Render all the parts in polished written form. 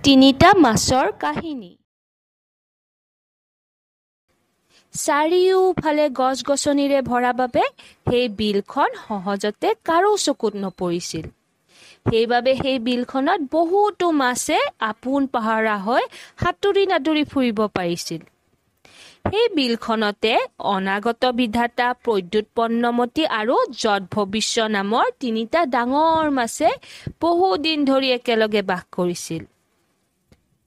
তিনিটা মাছৰ কাহিনী। চাৰিওফালে গছ গছনিৰে ভৰা বাবে সেই বিলখন সহজতে কাৰো চকুত নপৰিছিল। সেইবাবে সেই বিলখনত বহুতো মাছে আপোন পাহৰা হৈ সাঁতুৰি নাদুৰি ফুৰিব পাৰিছিল। সেই বিলখনতে অনাগত বিধাতা, প্ৰদ্যুৎপন্নমতি আৰু যৎভৱিষ্য নামৰ তিনিটা ডাঙৰ মাছে বহুদিন ধৰি একেলগে বাস কৰিছিল।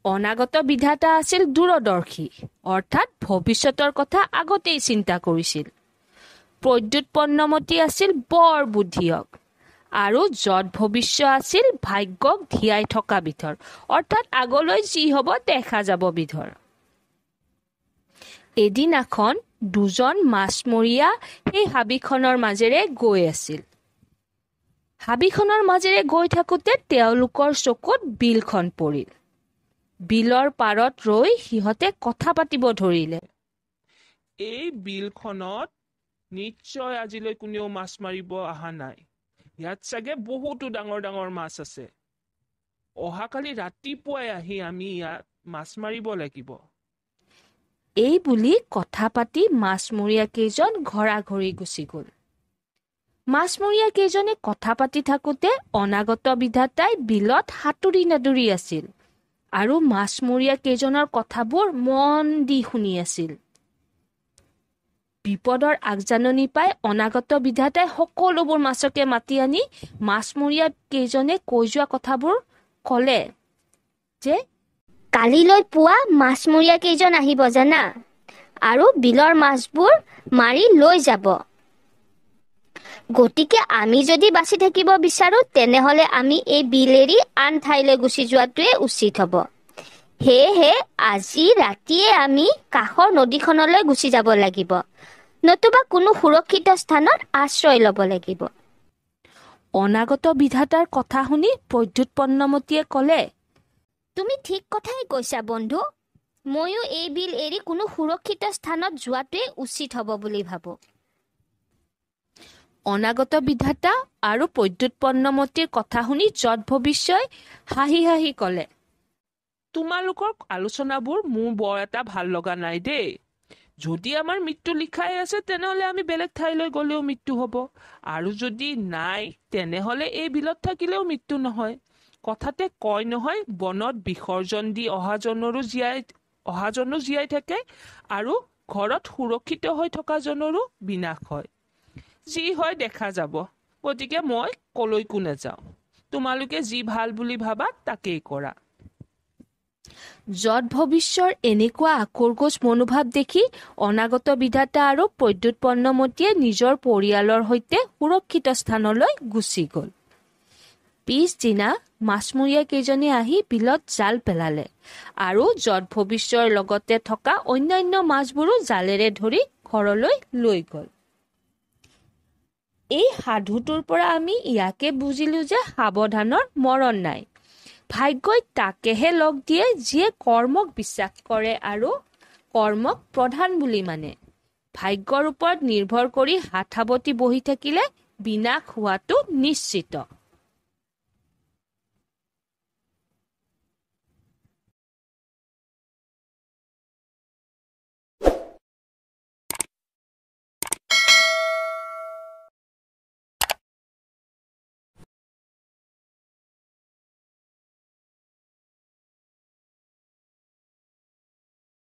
অনাগত বিধাতা আছিল দূৰদৰ্শী, অৰ্থাৎ ভৱিষ্যতৰ কথা আগতেই চিন্তা কৰিছিল। প্ৰদ্যুৎপন্নমতি আছিল বৰ বুদ্ধিয়ক আৰু যৎভৱিষ্য আছিল ভাগ্যক ধিয়াই থকা বিধৰ, অৰ্থাৎ আগলৈ যি হ'ব দেখা যাব বিধৰ। এদিনাখন দুজন মাছমৰীয়া সেই হাবিখনৰ মাজেৰে গৈ আছিল। হাবিখনৰ মাজেৰে গৈ থাকোঁতে তেওঁলোকৰ চকুত বিলখন পৰিল। বিলৰ পাৰত ৰৈ সিহঁতে কথা পাতিব ধৰিলে। এই বিলখনত নিশ্চয় আজিলৈ কোনেও মাছ মাৰিব অহা নাই। ইয়াত চাগে বহুতো ডাঙৰ ডাঙৰ মাছ আছে। অহাকালি ৰাতিপুৱাই আহি আমি ইয়াত মাছ মাৰিব লাগিব। এই বুলি কথা পাতি মাছমৰীয়া কেইজন ঘৰাঘৰি গুচি গ'ল। মাছমৰীয়া কেইজনে কথা পাতি থাকোঁতে অনাগত বিধাতাই বিলত সাঁতুৰি নাদুৰি আছিল আৰু মাছমৰীয়া কেইজনৰ কথাবোৰ মন দি শুনি আছিল। বিপদৰ আগজাননী পাই অনাগত বিধাতাই সকলোবোৰ মাছকে মাতি আনি মাছমৰীয়া কেইজনে কৈ যোৱা কথাবোৰ ক'লে যে কালিলৈ পুৱা মাছমৰীয়া কেইজন আহিব জানা, আৰু বিলৰ মাছবোৰ মাৰি লৈ যাব। গতিকে আমি যদি বাচি থাকিব বিচাৰো তেনেহলে আমি এই বিল এৰি আন ঠাইলৈ গুচি যোৱাটোৱে উচিত হ'ব। সেয়েহে আজি ৰাতিয়ে আমি কাষৰ নদীখনলৈ গুচি যাব লাগিব, নতুবা কোনো সুৰক্ষিত স্থানত আশ্ৰয় ল'ব লাগিব। অনাগত বিধাতাৰ কথা শুনি প্ৰদ্যুৎপন্নমতিয়ে ক'লে, তুমি ঠিক কথাই কৈছা বন্ধু, ময়ো এই বিল এৰি কোনো সুৰক্ষিত স্থানত যোৱাটোৱে উচিত হ'ব বুলি ভাবো। অনাগত বিধাতা আৰু প্ৰদ্যুৎপন্নমতিৰ কথা শুনি যৎভৱিষ্যই হাঁহি হাঁহি ক'লে, তোমালোকৰ আলোচনাবোৰ মোৰ বৰ এটা ভাল লগা নাই দেই। যদি আমাৰ মৃত্যু লিখাই আছে তেনেহ'লে আমি বেলেগ ঠাইলৈ গ'লেও মৃত্যু হ'ব, আৰু যদি নাই তেনেহ'লে এই বিলত থাকিলেও মৃত্যু নহয়। কথাতে কয় নহয়, বনত বিসৰ্জন দি অহাজনো জীয়াই থাকে আৰু ঘৰত সুৰক্ষিত হৈ থকাজনৰো বিনাশ হয়। যি হয় দেখা যাব, গতিকে মই কলৈকো নাযাওঁ। তোমালোকে যি ভাল বুলি ভাবা তাকেই কৰা। যৎভৱিষ্যৰ এনেকুৱা আক্ৰোশ মনোভাৱ দেখি অনাগত বিধাতা আৰু প্ৰদ্যুৎপন্নমতিয়ে নিজৰ পৰিয়ালৰ সৈতে সুৰক্ষিত স্থানলৈ গুচি গ'ল। পিছদিনা মাছমৰীয়া কেইজনে আহি বিলত জাল পেলালে আৰু যৎভৱিষ্যৰ লগতে থকা অন্যান্য মাছবোৰো জালেৰে ধৰি ঘৰলৈ লৈ গ'ল। এই সাধুটোৰ পৰা আমি ইয়াকে বুজিলো যে সাৱধানৰ মৰণ নাই। ভাগ্যই তাকেহে লগ দিয়ে যিয়ে কৰ্মক বিশ্বাস কৰে আৰু কৰ্মক প্ৰধান বুলি মানে। ভাগ্যৰ ওপৰত নিৰ্ভৰ কৰি হাত সাৱটি বহি থাকিলে বিনাশ হোৱাটো নিশ্চিত।